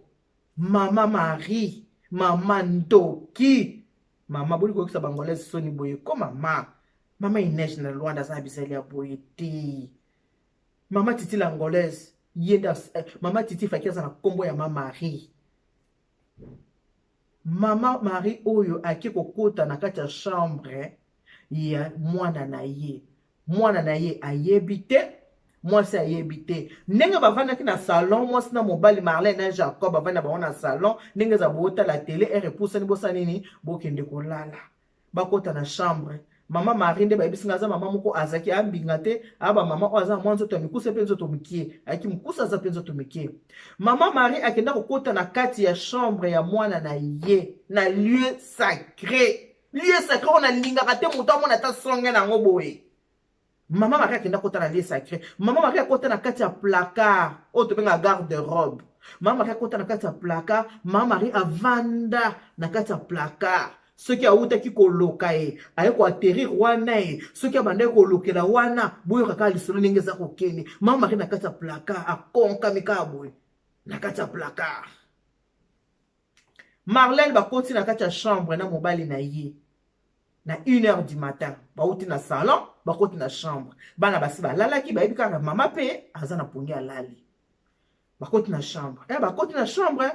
mama Marie, mama ndoki, mama boli koyokisa bangolaise soni boye ko. Mama, mama Inege na Lwanda aza na bizali ya boye te. Mama Titi la Angolaise, ye nde mama Titi faki aza na nkombo ya mama Marie. Mama Marie oyo ake kokota na kati ya chambre. ya mwana na ye. Mwana na ye ayebi te, mwasi ayebi te. Ndenge bavandaki na salon, mwasi na mobali, Marlene na Jacob, bavandi na bango na salon, ndenge eza botala tele, heure epusani, bosala nini, bokende kolala. Bakota na chambre. Mama Marie nde bayebisi nga aza mama moko azalaki ambinga te, aba mama oyo aza mwa nzoto ya mikuse mpe nzoto mikie, ayaki mokuse, aza mpe nzoto mikie. Mama Marie akenda kokota na kati ya chambre ya mwana na ye na lieu sacré. Lieu sacré oyo nalingaka te moto amona ata songe na yango boye. Mama Marie akenda kota na lieu sacré. Mama Marie akota na kati ya placard oyo tobengaka garde robe. Mama Marie akota na kati ya placard. Mama Marie avanda na kati ya placard. Soki awutaki koloka ye, aye koatterrir wana ye, soki abandaki kolokela wana, boyoka kaka lisolo ndenge eza kokende. Mama Marie na kati ya placard akonkami kaka boye na kati ya placard. Marlène bakoti na kati ya chambre na mobali na ye na 1 heure du matin, bauti na salon, bakoti na chambre, bana basi balalaki, bayebi kaka mama mpe aza na pongi alali. Bakoti na chambre, bakoti na chambre,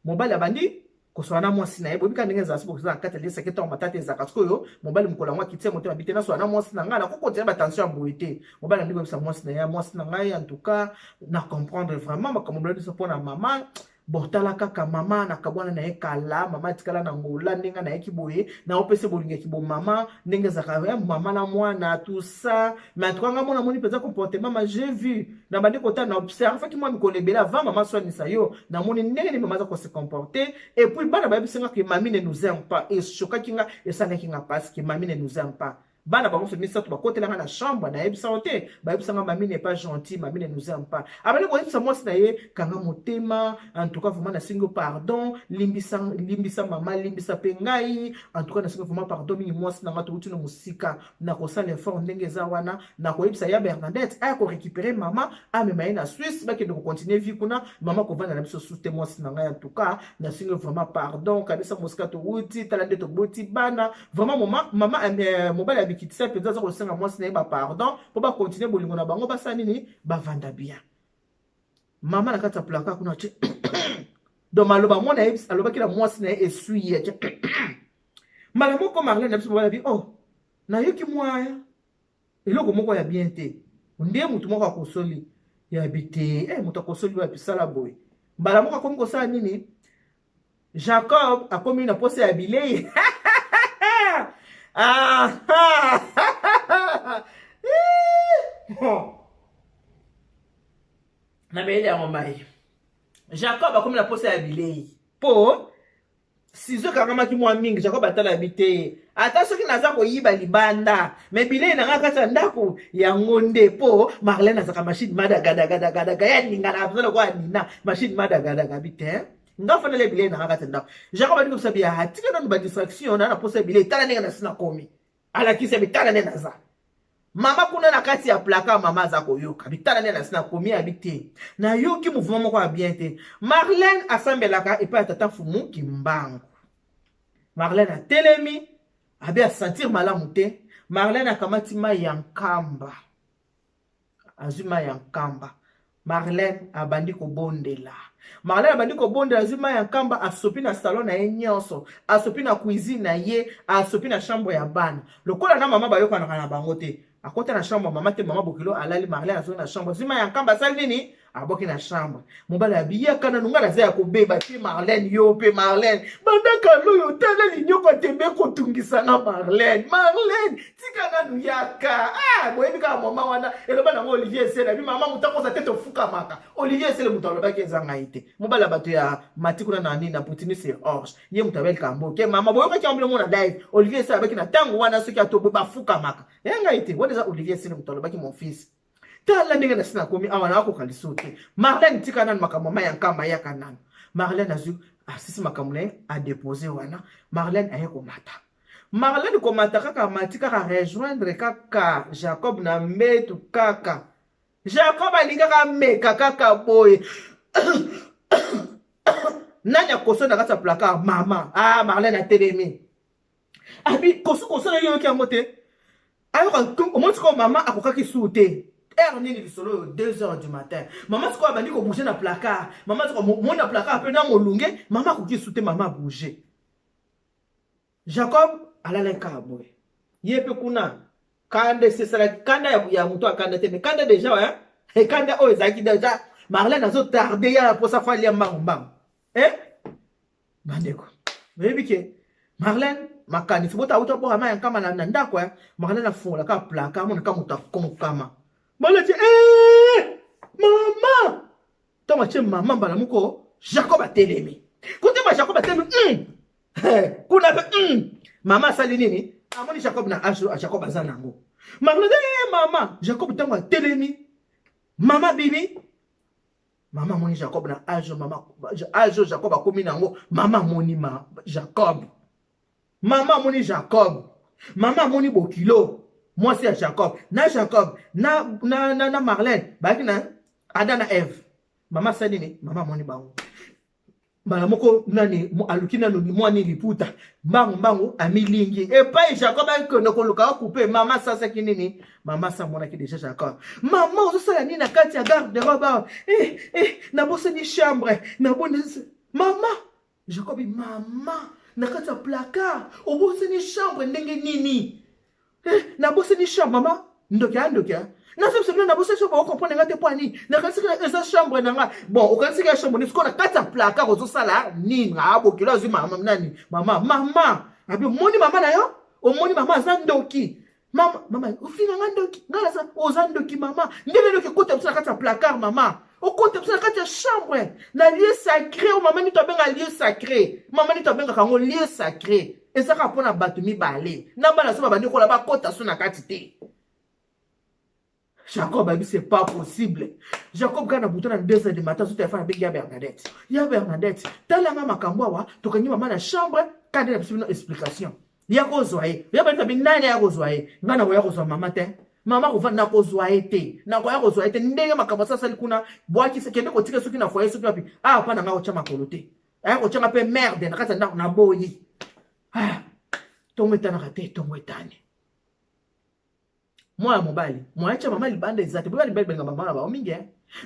mobali abandi koswana na mwasi na ye. Boyebi kaka ndenge ezala, soki na kati ya lisaki ntango matata ezalaka. Sikoyo mobali mokolo yango akitia motema bi te, naswana na mwasi na ngai, nakokotia batension ya boye te. Mobali andi koyebisa mwasi na ye: "Mwasi na ngai, en tout cas na comprendre vraiment makambo mobali biso mpona mama. Botala kaka mama, nakabwana na ye kala, mama atikala na ngola. Ndenge nayaki boye, naopesa bolingaki bo mama, ndenge ezalaka mama na mwana, tout ça. Mais en tout cas nga mona moni mpenza comportement ma, j'ai vu na bandi kotala, na observaki mwa mikolo ebele avant mama aswanisa yo, namoni ndenge nini mama aza kose comporter. Et puis bana bayebisi nga ke mami ne nous aime pas. Eshokaki nga, esalaki nga parce que mami ne nous aime pas. Bana bango nyonso misato bakotelanga na chambre, nayebisa yo te, bayebisanga mami n'est pas gentil, mami ne nous aime pas. Abandi koyebisa mwasi na ye: kanga motema, en tout cas vraiment nasengi yo pardon, limbisa, limbisa mama, limbisa mpe ngai. En tout cas nasengi vraiment pardon mingi, mwasi na nga, touti na mosika, nakosala effort ndenge eza wana, nakoyebisa ya Bernadette aya korécupérer mama, amema ye na Suisse, bakende kocontinuer vie kuna. Mama kovanda na biso susu te. Mwasi na ngai, en tout cas nasengi vraiment pardon, kabisa mosika towuti, tala nde toboti bana. Vraiment mama, mama mobali abikitisa mpenza, aza kosenga mwasi na ye bapardon mpo bacontinuer bolingo na bango, basala nini, bavanda bien. Mama na kati ya placard kuna tie, donc maloba mwana alobaki na mwasi na ye esui ye tie mbala moko. Marlene na biso, mobali abi: "Oh, nayoki mwa eloko moko ya bien te, nde motu moko akosoli." Yabi te, moto akosoli oyo apisala boye. Mbala moko akomi kosala nini? Jacob akomi na posa ya bilei. Ah, bon, na meyeli yango mai. Jacob akomi na posa ya bilei mpo sizo ekangamaki mwa mingi. Jacob atala bi te, ata soki naza koyiba libanda, mais bilei na nga kati ya ndako yango nde, mpo Marlene azalaka machine madagadagadagadaga, ya ningana mpenza lokola nina machine madagadagabi te, nga fanele bilei na nga kati ya ndako. Jacob andi kosa bia: "Atika nanu badistraction na posa ya bilei, tala ndenge nasi nakomi." Alakisi bi: "Tala nde naza." Mama kuna na kati ya placard, mama aza koyoka bitala nde nasi nakomi. Abi te, nayoki mouvement moko ya bien te. Marlene asambelaka epai ya tata Fumu Kimbangu. Marlene atelemi, abi asentir malamu te. Marlene akamati mai ya nkamba, azwi mai ya nkamba, Marlene abandi kobondela. Marlene abandi kobondela, azwi mai ya nkamba, asopi na salon na ye nyonso, asopi na cuisine na ye, asopi na chambre ya bana. Lokola na mama bayokanaka na bango te, akota na chambre mama te, mama bokilo alali. Marlene azongi na chambre, azwi mai ya nkamba, asali nini? Aboki na chambre. Mobali abiyaka nanu: "Ngai naza ya kobeba te, Marlene, yo mpe Marlene, bandaka loyo, tala linyoko tembe kotungisanga. Marlene, Marlene, tika nanu, yaka." Ah, boyebi kaka mama wana eloba nango Olivier Esele abi mama moto akoza te, tofukamaka. Olivier Esele moto alobaki, eza ngai te. Mobali ya bato ya mati kuna na nini na Poutini sur Orge, ye moto abelika mboke. Mama, boyokaki yango bilongo na live. Olivier Esele abaki na ntango wana soki atobo bafukamaka, ya ngai te, wana eza Olivier Esele moto alobaki. "Mon fils, tala ndenge nasi nakomi awa, nakoka liso te. Marlene, tika nanu makambo ma ya nkamba, yaka nanu." Marlene azwi, asisi makambo na ye, adepose wana. Marlene aye komata. Marlene komata kaka, amati kaka, rejoindre kaka Jacob na mbetu kaka. Jacob alingaka ameka kaka boye, nani akoso na kati ya placard? Mama. Ah, Marlene atelemi, abi koso kosala, yoyoki yango te, ayoka. Omoni sikoyo mama akokaki su te. Heure nini lisolo oyo? 2 heures du matin. Mama sikoyo abandi kobouger na placard. Mama sikoyo moni na placard mpe na molunge, mama akoki su te, mama abouge. Jacob alalaki kaka boye. Ye mpe kuna kanda esesalaki kanda ya, ya moto akanda te, mais kanda deja hein? Kanda oyo ezalaki deja Marlène azo tarde ya mposa fo alia mbangu mbangu eh? Bandeko, oyebi ke Marlène makanisi bota auta boka mai ya nkama na ndako ya Marlène afungola kaka plaka amona kaka moto akonkama. Marlène tie eh! Mama ntango atie mama mbala moko Jacob atelemi kote ma Jacob atelemi Kuna mpe Mama asali nini? Amoni Jacob na age Jacob aza nango. Marlène eh, mama Jacob ntango atelemi mama bimi mama amoni Jacob na age mama age Jacob akomi nango. Mama amoni ma Jacob, mama amoni Jacob, mama amoni bokilo mwasi ya Jacob na Jacob na Marlène bayaki na Adam na Eve. Mama asali nini? Mama amoni bango mbala moko nani aluki nanu mwani liputa mbangu mbangu amilingi epai Jacob akende koluka akupe. Mama asasaki nini? Mama asamonaki deja Jacob. Mama, ozosala nini na kati ya garde robe awa? Eh, eh, nabosani chambre naboni mama. Jacob, mama, na kati ya placard obosani chambre ndenge nini? Eh, nabosani chambre mama. Ndoki ya ndoki ya nazobisa bino, nabosani chambre. Ocomprendre nga te mpo ani nakanisiki eza chambre na nga. Bon, okanisiki ya chambre nini sikoyo na kati ya placard? Ozosala nini? Abokilo azwi mama nani mama mama abi omoni mama na yo, omoni mama aza ndoki. Mama, mama ofinga nga ndoki, nga naza oza ndoki mama. Ndenge ndoki ekota biso na kati ya placard mama, okota biso na kati ya chambre na lieu sacré oyo mama nito abenga lieu sacré. Mama nito abengaka yango lieu sacré, eza kaka mpona bato mibale na bana so babandi kola bakota so na kati te. Jacob abi c'est pas possible. Jacob kaka na butu na 2 heures du matin azo telefone, abengi ya Bernadette. Ya Bernadette, talanga makambo awa, tokangi mama na chambre, kande na biso bino explication. Ya kozwa ye. Ya Bernadette abi nani ya kozwa ye? Nga nakoya kozwa mama te. Mama kovanda nakozwa ye te. Nakoya kozwa ye te. Ndenge makambo asasali kuna, bwakisa kende kotika soki na foyer soki wapi. Ah, pa na nga kotya makolo te. Aya kotyanga mpe merde na kati ya ndako na boyi. Ah, tongo etanaka te, tongo etani. Mwana mobali mwana tia mama libanda eza te. Boyeba mibali balinga mama na bango mingi,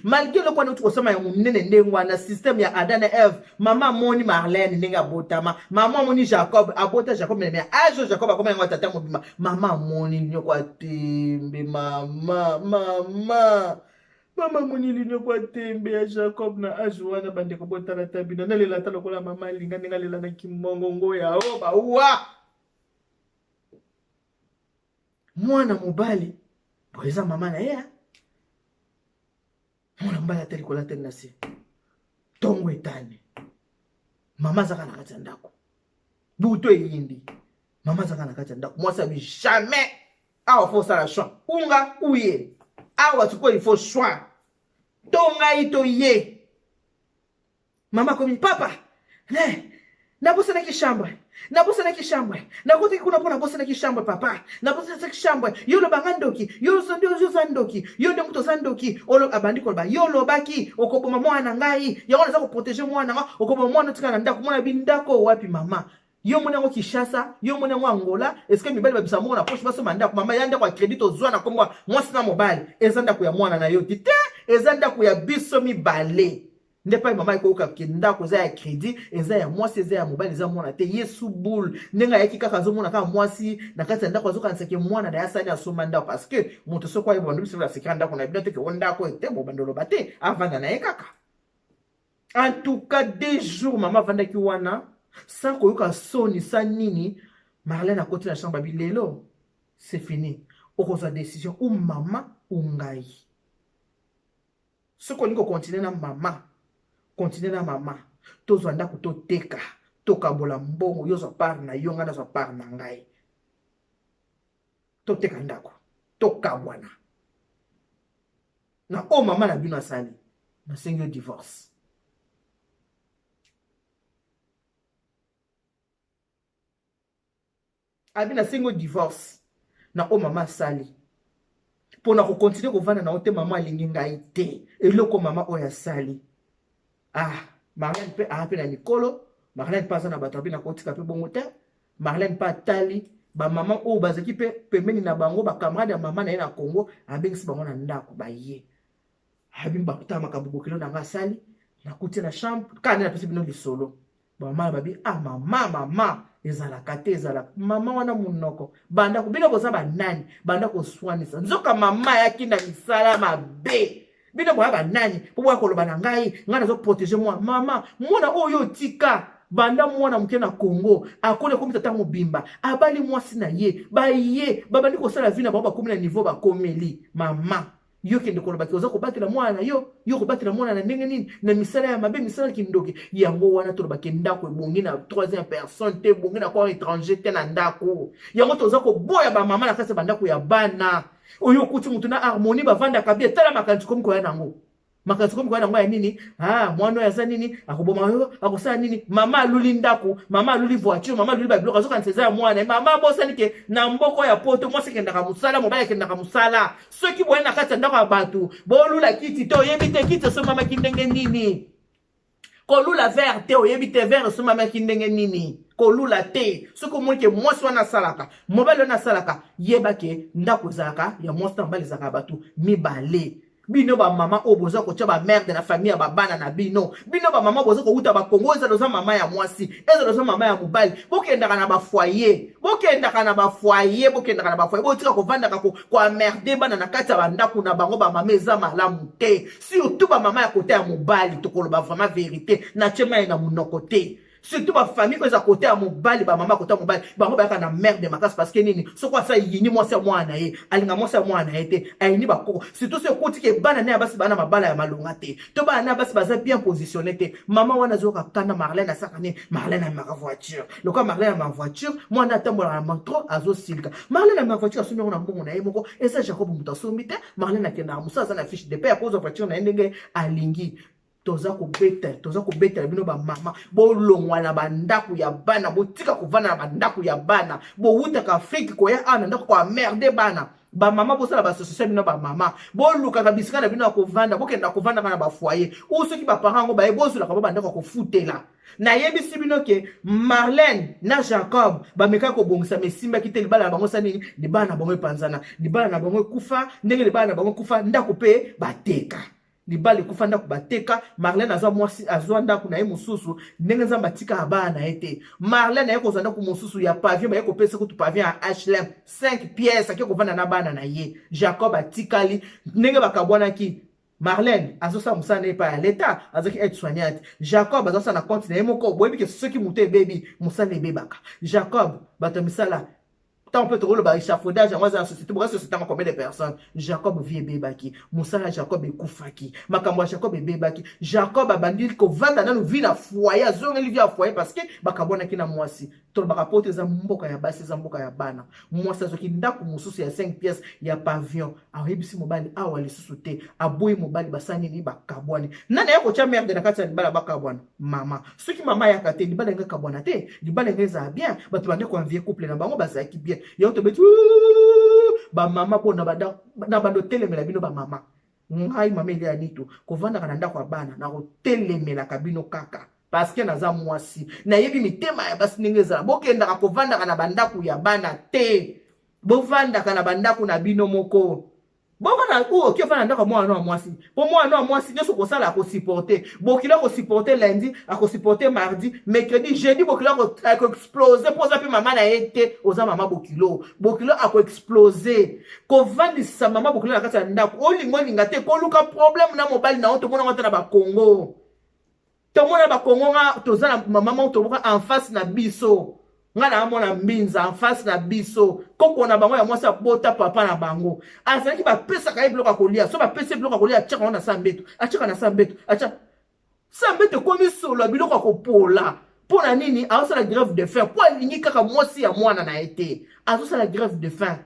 malgré eloko wana euti kosama ya monene ndenge wana, système ya Adam na Eve. Mama amoni Marlène ndenge abotama, mama amoni Jacob abota Jacob meme ya age oyo Jacob akoma yango tata mobimba. Mama amoni linyoko atembe mama mama mama amoni linyoko atembe ya Jacob na age wana. Bandeko, botala ta bino, nalela ata lokola mama alinga ndenge alela na kimongongo ya o bawa mwana mobali bo eza mama na ye. Mwana mobali ata likolo ateli na se. Ntongo etani, mama azaka na kati ya ndako. Butu eyindi, mama azaka na kati ya ndako. Mwasi abi jamais, awa faut osala choix, unga uye awa sikoyo, il faut choix, to ngai to ye. Mama akomi, papa ne nabosanaki chambre, nabosanaki chambre, nakotaki kuna mpo nabosanaki chambre. Papa, nabosanaki chambre. Yo olobanga ndoki, yo oza ndoki, yo nde moto oza ndoki. Abandi koloba, yo olobaki okoboma mwana na ngai, yango naza koprotéger mwana nga. Okoboma mwana, otika na ndako mwana bi ndako wapi mama? Yo moni yango Kinshasa, yo moni yango Angola? Eske mibali babisa mbongo na poche basomba ndako? Mama, ya ndako ya crédit tozwa na kombo mwasi na mobali, eza ndako ya mwana na yo ti te, eza ndako ya biso mibale. Nde pai mama ekoyoka ke ndako eza ya crédit, eza ya mwasi, eza ya mobali, eza mwana te. Yesu boule ndenge ayaki kaka, azomona kaka mwasi na kati ya ndako, azokanisa ke mwana na ye asali asomba ndako, parce que moto soki ayeba bando biso basekra ndako na bino te, ke o ndako te, bobando oloba te, avanda na ye kaka. En tout cas, 2 jours mama avandaki wana sans koyoka soni sa nini. Marlène akoti na chambre, abi lelo c'est fini, okozwa décision, ou mama ou ngai. Soki olingi kocontinuer na mama, continue na mama. Tozwa ndako, toteka, tokabola mbongo, yo ozwa part na yo, ngai nazwa part na ngai. Toteka ndako, tokabwana. Na oyo mama na bino asali, nasengi yo divorce. Abi nasengi yo divorce na oyo mama asali, mpona kocontinuer kovanda na yo te. Mama alingi ngai te, eloko mama oyo asali. Ah, Marlène mpe aa mpe na mikolo, Marlène mpe aza na bato, abi nakotika mpe bongo te. Marlène mpe atali bamama oyo bazalaki mpe pembeni na bango, bacamarade ya mama na ye na Congo, abengisi bango na ndako, baye. Abi bakutaka makambo bokilo na nga asali, nakuti na chambre kaka nde napesi bino lisolo. Bamama babi, ah mama, mama ezalaka te, ezalaka mama wana monoko banda bino boza banani, banda koswanisa. Nzoka mama ayaki na misala mabe. Bino boya banani mpo boya koloba na ngai? Ngai nazoprotéger mwana. Mama, mwana oyo otika banda mwana moke na Congo, akoli, akomi tata mobimba, abali mwasi na ye, baye babandi kosala vie na bango, bakomi na niveau bakomeli. Mama, yo kende kolobaki oza kobatela mwana na yo. Yo kobatela mwana na ndenge nini? Na misala ya mabe, misala ya kindoki. Yango wana tolobaki, ndako ebongi na troisième personne te, ebongi na corps étranger te na ndako. Yango toza koboya bamama na kati ya bandako ya bana. Oyo okuti motu na harmonie, bavandaka bien, tala makanisi komi koya nango, makanisi komi koya nango ya nini? Ah, mwana oyo aza nini? Akoboma yo, akosala nini? Mama aluli ndako, mama aluli voiture, mama aluli babiloko, azokanisa eza ya mwana. Mama, bosani ke na mboka ya Poto, mwasi akendaka mosala, mobali akendaka mosala. Soki boye na kati ya ndako ya bato, bolula kiti te, oyebi te kiti esomamaki ndenge nini. Kolula verre te, oyebi te verre esomamaki ndenge nini. Kolula te. Soki omoni ke mwasi wana asalaka, mobali wana asalaka, yeba ke ndako ezalaka ya mwasi na mobali, ezalaka ya bato mibale. Bino bamama oyo boza kotia bamerde na famille ya babana na bino, bino bamama boza kowuta Bakongo, ezala oza mama ya mwasi, ezala oza mama ya mobali, bokendaka na bafoyer, bokendaka na bafoyer, bokendaka na bafoyer, botika kovandaka koemmerder bana na kati ya bandako na bango. Bamama, eza malamu te, surtout bamama ya côté ya mobali. Tokoloba vraiment vérité, natie mai na monoko te. Surtout bafamille oyo eza côté ya mobali, bamama côté ya mobali, bango bayaka na merde makasi. Parce que nini? Soki asa yini mwasi ya mwana na ye, alinga mwasi ya mwana na ye te, ayini bakoko. Surtout soki ekoti ke bana na ya basi baa na mabala ya malonga te, to bana na ya basi baza bien positionné te, mama wana azoyoka kanda. Marlene asaka nini? Marlene amemaka voiture. Lokola Marlene amemaka voiture, mwana atambolaka na metro, azosilika. Marlene amemaka voiture, asombi yango na mbongo na ye moko, eza Jacob moto asombi te. Marlene akendaka mosala, aza na fiche de paie, akozwa voiture na ye ndenge alingi. Toza kobeta, toza kobetela bino bamama, bolongwa na bandako ya bana, botika kovanda na bandako ya bana. Bowutaka Afrique koya awa na ndako koemmerder bana. Bamama, bosala baassociation bino bamama, bolukaka bisika na bino ya kovanda, bokenda kovandaka na bafoyer ou soki baparent yango baye, bozolaka bo bandako ya kofutela. Nayebisi bino ke Marlene na Jacob bamekaki kobongisa, mesimbaki te. Libala na bango esa nini? Libala na bango epanzana, libala na bango ekufa. Ndenge libala na bango ekufa, ndako mpe bateka. Libala ekufa, ndako bateka. Marlene azwa mwasi, azwa ndako na ye mosusu. Ndenge Nzambe atikaka bana na ye te, Marlene aye kozwa ndako mosusu ya pavillon, baye kopesa kutu pavillon ya HLM, 5 pièces, ake kovanda na bana na ye. Jacob atikali. Ndenge bakabwanaki, Marlene azosala mosala na ye epai ya leta, azalaki aide soignante. Jacob azosala na compte na ye moko. Boyebi ke soki moto ebebi, mosala ebebaka. Jacob, bato ya misala, ntango mpe tokoloba échafaudage yango aza na société, boka société yango combien de personnes? Jacob, vie ebebaki, mosala ya Jacob ekufaki, makambo ya Jacob ebebaki. Jacob abandi kovanda nanu vie na foyer, azongeli vie ya foyer parce que bakabwanaki na mwasi. Tolobaka Poto eza mboka ya basi, eza mboka ya bana. Mwasi azwaki ndako mosusu ya 5 pièces ya pavillon, ayebisi mobali awa lisusu te, aboyi mobali, basala nini? Bakabwani. Nani aya kotya merde na kati ya libala bakabwana? Mama. Soki mama ayaka te, libala enga kabwana te, libala enga ezala bien. Bato bande koenvier couple na bango, bazalaki bien. Yango tobeti bamama mpo na bando otelemela bino bamama. Ngai mama Elia Nitu, kovandaka na ndako ya bana, nakotelemelaka bino kaka parce que naza mwasi, nayebi mitema ya basi ndenge ezala. Bokendaka kovandaka na bandako ya bana te, bovandaka na bandako na bino moko. Bovanda u oki ofanda na ndako ya mwana ya mwasi, mpo mwana ya mwasi nyonso kosala akosupporter. Bokilo akosupporter lundi, akosupporter mardi, mercredi, jeudi bokilo akoexploser, mpo oza mpe mama na ye te, oza mama bokilo. Bokilo akoexploser. Kovandisa mama bokilo na kati ya ndako, olinga olinga te, koluka problème na mobali na yo. Tomonango ata na Bakongo, tomona Bakongo. Nga toza na mama moko, toboka en face na biso. Nga na amona Mbinza en face na biso. Koko na bango ya mwasi abota papa na bango, azalaki bapesaka ye biloko ya kolia. So bapesi ye biloko ya kolia, atiaka ngo na sa mbeto, atiaka na sa mbeto, atia sa mbeto, ekomi solo ya biloko ya kopola. Mpo na nini azosala grève de faim? Mpo alingi kaka mwasi ya mwana na ye te. Azosala grève de faim,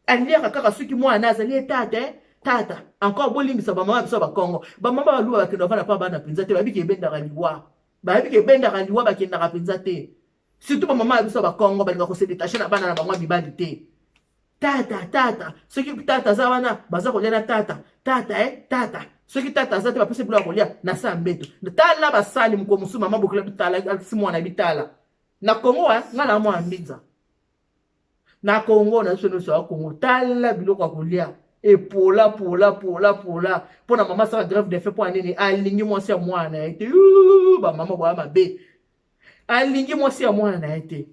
aliaka kaka soki mwana azali ye tata tata. Encore bolimbisa bamama biso ya Bakongo, bamama Baluba bakenda bavanda mpa bana mpenza te. Bayebi ke ebendaka liwa, bayebi ke ebendaka liwa, bakendaka mpenza te. Surtout bamama ya biso ya Bakongo balinga kose détacher na bana na bango ya mibali te. Tata, tata, soki tata aza wana, baza kolia na tata, tata e tata. Soki tata aza te, bapesi biloko ya kolia na sa mbeto. Tala basali moko mosusu, mama bokila tala alakisi mwana yebi. Tala na Kongo, nga na mwana Mbinza na Kongo, na biso nyonso ya Kongo. Tala biloko ya kolia epola pola pola pola mpo na mama asala grève de faim. Mpo ya nini? Alingi mwasi ya mwana na ye te. Bamama boya mabe. Alingi mwasi ya mwana na ye te.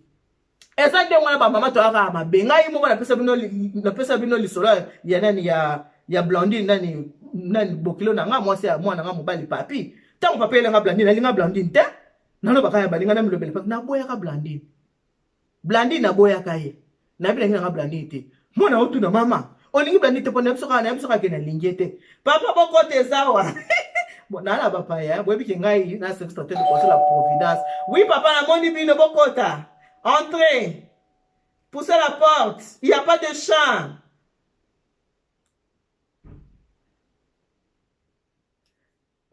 Eza ndenge wana bamama toyaka ya mabe. Ngai moko napesa bino, napesa bino lisolo ya nani, ya Blandine, nani nani, bokilo na nga, mwasi ya mwana nga mobali Papi. Ntango Papi elenga Blandine, alinga Blandine te. Nalobaka ya balinga na milobela Papi, naboyaka Blandine. Blandine naboyaka ye. Nayebi nalingi nanga Blandine te. Mwana otuna mama, olingi Blandine te mpo nayebi soka, nayebi soka ke nalingi ye te. Papa bokota ezawa. Bon, nala bapaya, boyebi ke ngai na service traiteur de conseil la providence. Oui papa, namoni bino bokota. Entrez. Poussez la porte. Il n'y a pas de chat.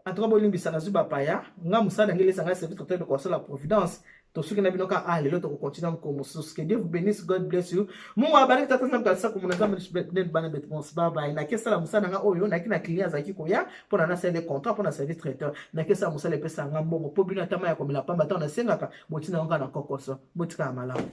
En tout cas, bolimbisa, nazwi bapaya. Nga mosala nange elesa ngai service traiteur de conseil la providence. Tosuki na bino ka, ah, lelo tokokontinue mokolo mosusu. Que Dieu vous bénisse, God bless you. Mungu abariki tata Nzambe kalisa komona Nzambe nde bana betu bonse. Bye bye. Nakesala mosala na nga oyo naki na client azalaki koya mpona nasala contrat mpona service traiteur. Nakesala mosala epesa nga mbongo mpo bino ata mai ya komela pamba ntango nasengaka botina yango kaka na kokoso. Botikala malamu.